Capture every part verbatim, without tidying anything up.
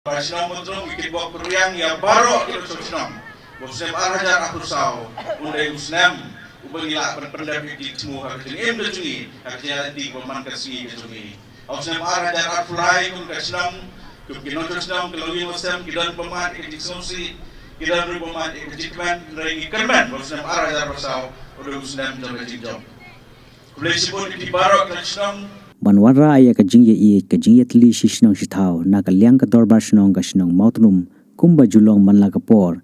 Ba shnong Mawtnum, ngi kitbok pyrshang ïa baroh ki nongshong shnong ba u snem ar hajar arphew saw un dei u snem uba ngi lah ban pyndep ïa ki jingthmu ha ka jingim ka jong ngi, ha ka jingïaid lynti ba man ka sngi ka jong ngi. Ha u snem ar hajar arphew lai, kum ka shnong, kum ki nongshong shnong, ki longïing longsem ki don bymman ïa ka jingsngewsih, ki don ruh bymman ïa ka jingkmen, hynrei ngi kyrmen ba u snem ar hajar arphew saw u dei u snem jong ka jingjop. Khublei shibun ïa phi baroh ki nongshong shnong. Ban wanrah ïa ka jingïaieit, ka jingïatylli shi shnong shi thaw na ka liang ka dorbar shnong ka shnong Mawtnum, kumba ju long man la ka por,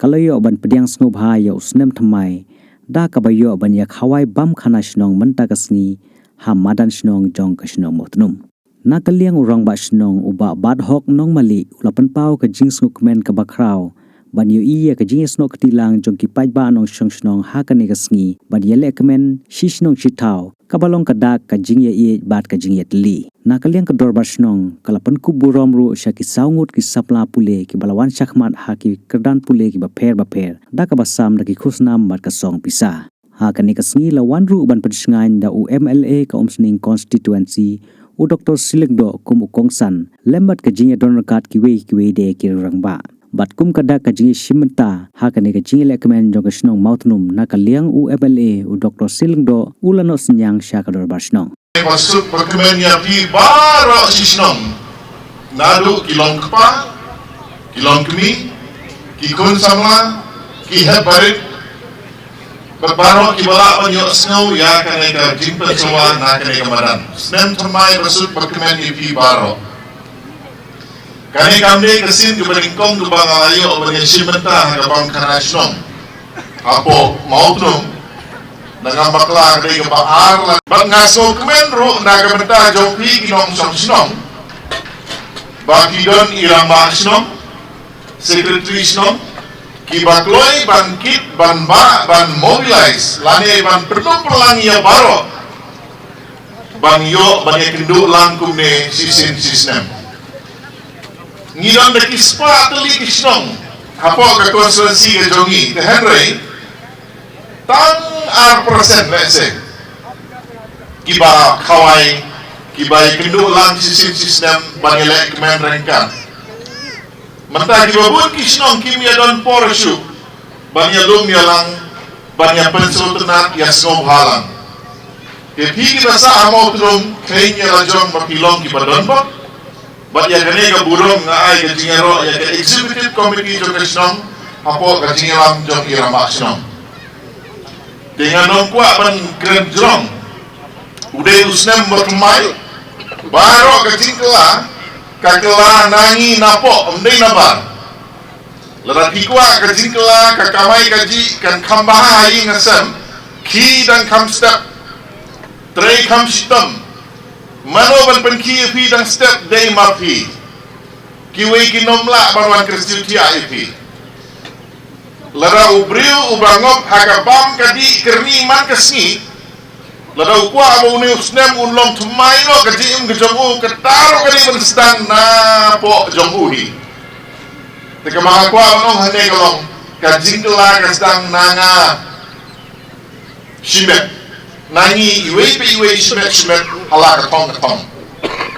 ka la ïoh ban pdiang sngewbha ïa u snem thymmai da kaba ïoh ban ïakhawai bam khana shnong mynta ka sngi ha madan shnong jong ka shnong Mawtnum. Na ka liang u Rangbah Shnong, u Bah Badhok Nongmali, u la pynpaw ka jingsngewkmen kaba khraw ban ïohi ïa ka jingïasnoh kti lang jong ki paidbah nongshong shnong ha kane ka sngi ban ïalehkmen shi shnong shi thaw, kaba long ka dak ka jingïaieit bad ka jingïatylli. Na ka liang ka dorbar shnong, ka la pynkup burom ruh sha ki saw ngut ki samla pule kiba la wan shakhmat ha ki kyrdan pule kiba pher bapher, da kaba sam da ki khusnam bad ka song pisa. Ha kane ka sngi la wan ruh ban pynshngaiñ da u M L A ka Umsning Constituency, u Doktor C. Lyngdoh, kum u kongsan, lem bad ka jingïadon ryngkat kiwei kiwei de ki rangbah. Bad kum ka dak ka jingïashim bynta ha kane ka jingïalehkmen jong ka shnong Mawtnum, na ka liang u M L A, u Doktor C. Lyngdoh, u la noh synñiang sha ka dorbar shnong. Ba suk ba kmen ïa phi baroh shi shnong, naduh ki long kpa, ki long kmie, ki khun samla, ki hep barit, bad baroh kiba lah ban ïohsngew ïa kane ka jingpynsawa na kane ka madan. Snem thymmai ba suk ba kmen ïa phi baroh. Kane kam dei ka sien kaba nyngkong kaba nga la ïoh ban ïashim bynta ha ka bam khana shnong hapoh Mawtnum. Nangam bakla ka dei kaba ar la. Bad nga sngewkmen ruh na ka bynta jong phi ki nongshong shnong ba ki don i rangbah shnong, secretary shnong, kiba kloi ban kit, ban bah, ban mobilize lane ban pynlong pynlang ïa baroh ban ïoh ban ïakynduh lang kumne shisien shisnem. Ngi don da ki spah tylli ki shnong hapoh ka constituency ka jong ngi, te hynrei tang ar percent, let's say, kiba khawai, kiba ïakynduh lang shisien shisnem ban ïalehkmen ryngkat. Mynta kiba bun ki shnong kim ïadon por shuh ban ïalum ïalang, ban ïapynsngewtynnat, ïasngewbha lang. Te phi kiba sah ha Mawtnum, khlem ïa la jong ba phi long kiba don bok. Bad ïa kane ka burom nga ai ka jingïaroh ïa ka executive committee jong ka shnong hapoh ka jingïalam jong i rangbah shnong. Te ngan ym kwah ban kren jrong. U dei u snem ba thymmai, baroh ka jingkylla ka kylla na ngi napoh, ym dei nabar. Lada phi kwah ka jingkylla, ka kamai kajih kan kham bha ha ïing ha sem, khie dang kham step, trei kham shitom. Mano ban pynkhie ïa phi dang step? Dei ma phi. Kiwei kin ym lah ban wan kyrsiew thiah ïa phi. Lada u briew uba ngop ha ka bam ka dih kyrni man ka sngi, lada u kwah ba une u snem un long thymmai noh ka jingim ka jong u, kata ruh ka dei ban sdang napoh jong u hi. Te kaba nga kwah ban ong hangne ka long, ka jingkylla ka sdang na nga shimet, na ngi iwei pa iwei shimet shimet ha la ka thong ka thong.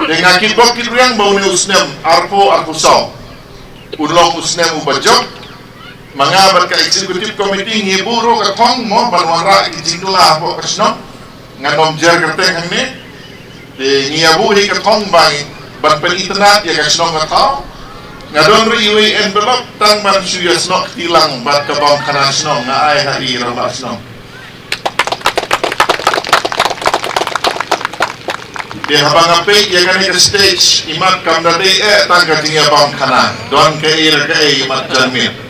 Te nga kitbok kitrwiang ba une u snem arphew arphew saw un long u snem uba jop. Ma nga bad ka executive committee ngi buh ruh ka thong mo ban wanrah ki jingkylla hapoh ka shnong. Ngan ym jer kyrteng hangne. Te ngi ïa buh hi ka thong ba ngi ban pynitynnad ïa ka shnong ka thaw. Nga don ruh iwei envelope tang ban shu ïasnoh kti lang bad ka bam khana shnong, nga ai ha i rangbah shnong. Te haba nga peit ïa kane ka stage, imat kam da dei eh tang ka jingïabam khana, don kaei re kaei imat janmiet.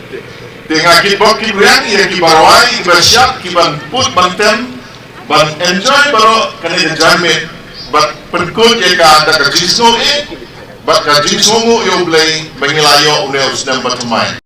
Te nga kitbok kitrwiang ïa kiba rwai, kiba shad, kiban put ban tem, ban enjoy baroh kane ka janmiet, bad pynkut ïa ka da ka jingsngewieit bad ka jingsngewnguh ïa U Blei ba ngi la ïoh une u snem ba thymmai.